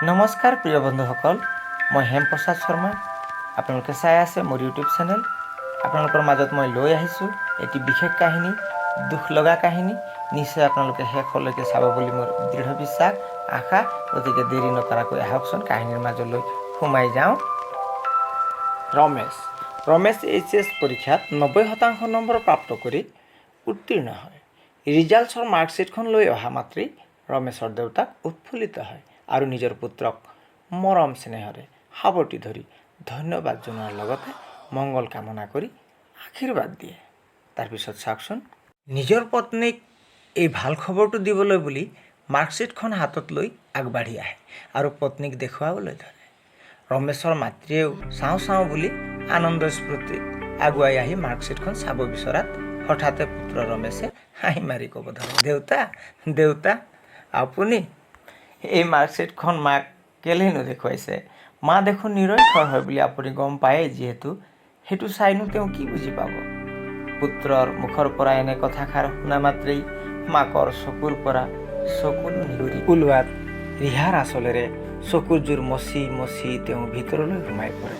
নমস্কাৰ প্ৰিয় বন্ধুসকল, মই হেমপ্ৰসাদ শৰ্মা। আপোনালোকে চাই আছে মোৰ ইউটিউব চেনেল। আপোনালোকৰ মাজত মই লৈ আহিছোঁ এটি বিশেষ কাহিনী, দুখ লগা কাহিনী। নিশ্চয় আপোনালোকে শেষলৈকে চাব বুলি মোৰ দৃঢ় বিশ্বাস, আশা। গতিকে দেৰি নকৰাকৈ আহকচোন, কাহিনীৰ মাজলৈ সোমাই যাওঁ। ৰমেশ ৰমেশ এইচ এছ পৰীক্ষাত 90% নম্বৰ প্ৰাপ্ত কৰি উত্তীৰ্ণ হয়। ৰিজাল্টছৰ মাৰ্কশ্বিটখন লৈ অহা মাত্ৰেই ৰমেশৰ দেউতাক উৎফুল্লিত হয় আৰু নিজৰ পুত্ৰক মৰম স্নেহেৰে সাৱটি ধৰি ধন্যবাদ জনোৱাৰ লগতে মংগল কামনা কৰি আশীৰ্বাদ দিয়ে। তাৰপিছত চাওকচোন, নিজৰ পত্নীক এই ভাল খবৰটো দিবলৈ বুলি মাৰ্কশ্বিটখন হাতত লৈ আগবাঢ়ি আহে আৰু পত্নীক দেখুৱাবলৈ ধৰে। ৰমেশৰ মাতৃয়েও চাওঁ চাওঁ বুলি আনন্দ স্ফূৰ্তিত আগুৱাই আহি মাৰ্কশ্বিটখন চাব বিচৰাত হঠাতে পুত্ৰ ৰমেশে হাঁহি মাৰি ক'ব ধৰে, "দেউতা, দেউতা, আপুনি এই মাৰ্কশ্বিটখন মাক কেলেইনো দেখুৱাইছে? মা দেখোন নিৰক্ষৰ হয় বুলি আপুনি গম পায়েই যিহেতু, সেইটো চাইনো তেওঁ কি বুজি পাব?" পুত্ৰৰ মুখৰ পৰা এনে কথাষাৰ শুনা মাত্ৰেই মাকৰ চকুৰ পৰা চকুলো নিগৰি ওলোৱাত ৰিহাৰ আঁচলেৰে চকুযোৰ মচি মচি তেওঁ ভিতৰলৈ সোমাই পৰে।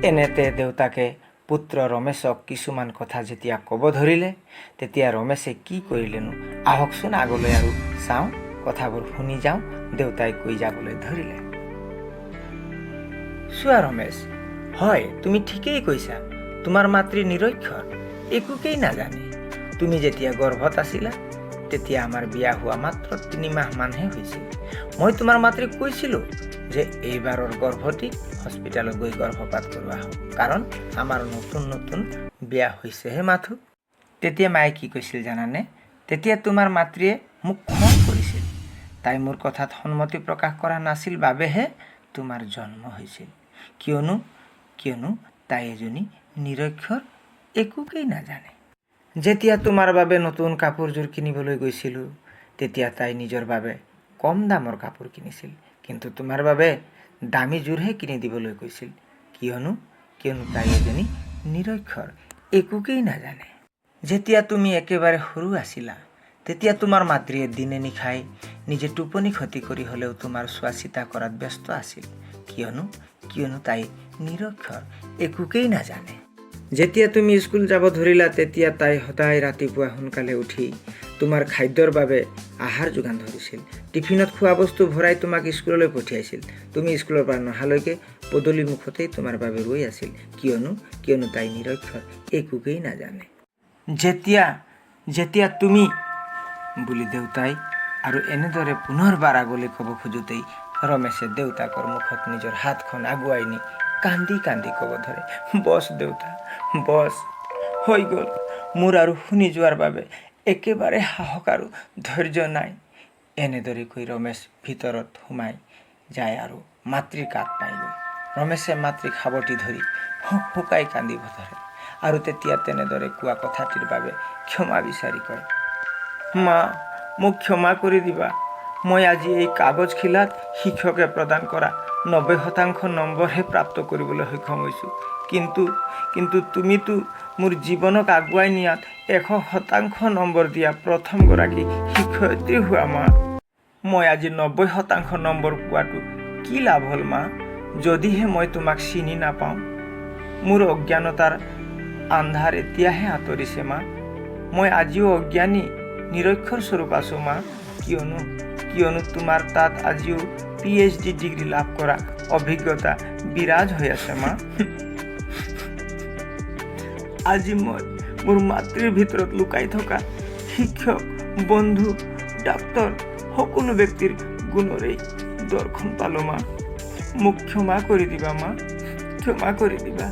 এনেতে দেউতাকে পুত্ৰ ৰমেশক কিছুমান কথা যেতিয়া ক'ব ধৰিলে, তেতিয়া ৰমেশে কি কৰিলেনো? আহকচোন আগলৈ আৰু চাওঁ, কথাবোৰ শুনি যাওঁ। দেউতাই কৈ যাবলৈ ধৰিলে, "চোৱা ৰমেশ, হয়, তুমি ঠিকেই কৈছা, তোমাৰ মাতৃ নিৰক্ষৰ, একোকেই নাজানে। তুমি যেতিয়া গৰ্ভত আছিলা, তেতিয়া আমাৰ বিয়া হোৱা মাত্ৰ 3 মাহমানহে হৈছিল। মই তোমাৰ মাতৃক কৈছিলোঁ যে এইবাৰৰ গৰ্ভৱতীক হস্পিটেলত গৈ গৰ্ভপাত কৰোৱা হওক, কাৰণ আমাৰ নতুন নতুন বিয়া হৈছেহে মাথো। তেতিয়া মায়ে কি কৈছিল জানানে? তেতিয়া তোমাৰ মাতৃয়ে মোক খং কৰিছিল। তাই মোৰ কথাত সন্মতি প্ৰকাশ কৰা নাছিল বাবেহে তোমাৰ জন্ম হৈছিল। কিয়নো তাই এজনী নিৰক্ষৰ, একোকেই নাজানে। যেতিয়া তোমাৰ বাবে নতুন কাপোৰযোৰ কিনিবলৈ গৈছিলোঁ, তেতিয়া তাই নিজৰ বাবে কম দামৰ কাপোৰ কিনিছিল, কিন্তু তোমাৰ বাবে দামীযোৰহে কিনি দিবলৈ কৈছিল। কিয়নো তাই এজনী নিৰক্ষৰ, একোকেই নাজানে। যেতিয়া তুমি একেবাৰে সৰু আছিলা, তেতিয়া তোমাৰ মাতৃয়ে দিনে নিশাই নিজে টোপনি ক্ষতি কৰি হ'লেও তোমাৰ চোৱা চিতা কৰাত ব্যস্ত আছিল। কিয়নো তাই নিৰক্ষৰ, একোকেই নাজানে। যেতিয়া তুমি স্কুল যাব ধৰিলা, তেতিয়া তাই সদায় ৰাতিপুৱা সোনকালে উঠি তোমাৰ খাদ্যৰ বাবে আহাৰ যোগান ধৰিছিল। টিফিনত খোৱা বস্তু ভৰাই তোমাক স্কুললৈ পঠিয়াইছিল। তুমি স্কুলৰ পৰা নহালৈকে পদূলি মুখতেই তোমাৰ বাবে ৰৈ আছিল। কিয়নো তাই নিৰক্ষৰ, একোকেই নাজানে। যেতিয়া যেতিয়া তুমি" বুলি দেউতাই আৰু এনেদৰে পুনৰবাৰ আগলৈ ক'ব খোজোঁতেই ৰমেশে দেউতাকৰ মুখত নিজৰ হাতখন আগুৱাই নি কান্দি কান্দি ক'ব ধৰে, "বছ দেউতা, বছ, হৈ গ'ল। মোৰ আৰু শুনি যোৱাৰ বাবে একেবাৰে সাহস আৰু ধৈৰ্য নাই।" এনেদৰে কৈ ৰমেশ ভিতৰত সোমাই যায় আৰু মাতৃৰ কাষ পায়গৈ। ৰমেশে মাতৃক সাৱটি ধৰি হুকহুকাই কান্দিব ধৰে আৰু তেতিয়া তেনেদৰে কোৱা কথাটিৰ বাবে ক্ষমা বিচাৰি কয়, "মা, মোক ক্ষমা কৰি দিবা। মই আজি এই কাগজখিলাত শিক্ষকে প্ৰদান কৰা 90% নম্বৰহে প্ৰাপ্ত কৰিবলৈ সক্ষম হৈছোঁ, কিন্তু তুমিতো মোৰ জীৱনক আগুৱাই নিয়াত 100% নম্বৰ দিয়া প্ৰথমগৰাকী শিক্ষয়িত্ৰী হোৱা মা। মই আজি 90% নম্বৰ পোৱাটো কি লাভ হ'ল মা, যদিহে মই তোমাক চিনি নাপাওঁ? মোৰ অজ্ঞানতাৰ আন্ধাৰ এতিয়াহে আঁতৰিছে মা। মই আজিও অজ্ঞানী, নিৰক্ষৰ স্বৰূপ আছোঁ মা, কিয়নো তোমাৰ তাত আজিও পিএইচডি ডিগ্ৰী লাভ কৰা অভিজ্ঞতা বিৰাজ হৈ আছে মা। আজি মই মোৰ মাতৃৰ ভিতৰত লুকাই থকা শিক্ষক, বন্ধু, ডাক্তৰ সকলো ব্যক্তিৰ গুণৰেই দৰ্শন পালোঁ মা। মোক ক্ষমা কৰি দিবা মা, ক্ষমা কৰি দিবা।"